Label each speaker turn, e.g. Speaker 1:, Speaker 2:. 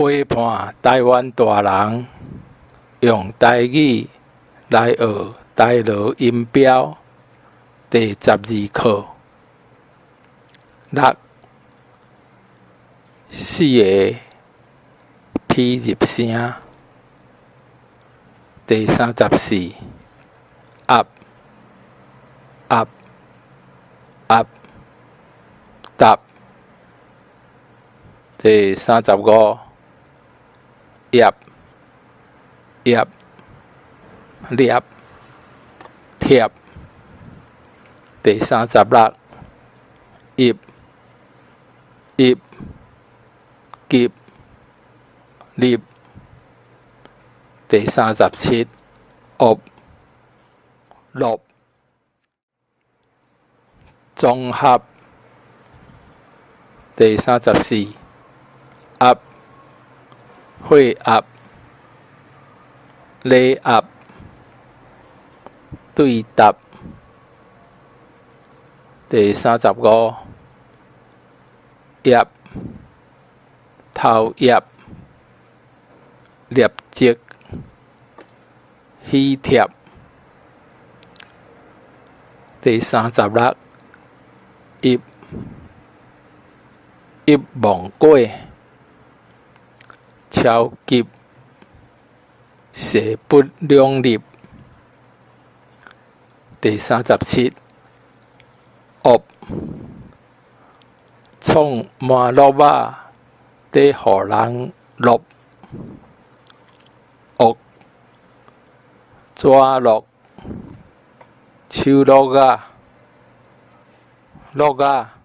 Speaker 1: 陪伴臺灣大人用台語來學台羅音標第十二課。六，四个鼻入聲。第三十四，鴨鴨鴨答。第三十五，葉葉獵貼。第三十六，邑邑急立。第三十七，惡樂綜合。第三十四，鴨血壓禮鴨對答。第三十五，葉頭葉立即喜帖。第三十六，邑邑望過超級勢不兩立。第三十七，惡創麻樂仔佇予人樂惡紙樂手樂仔樂仔。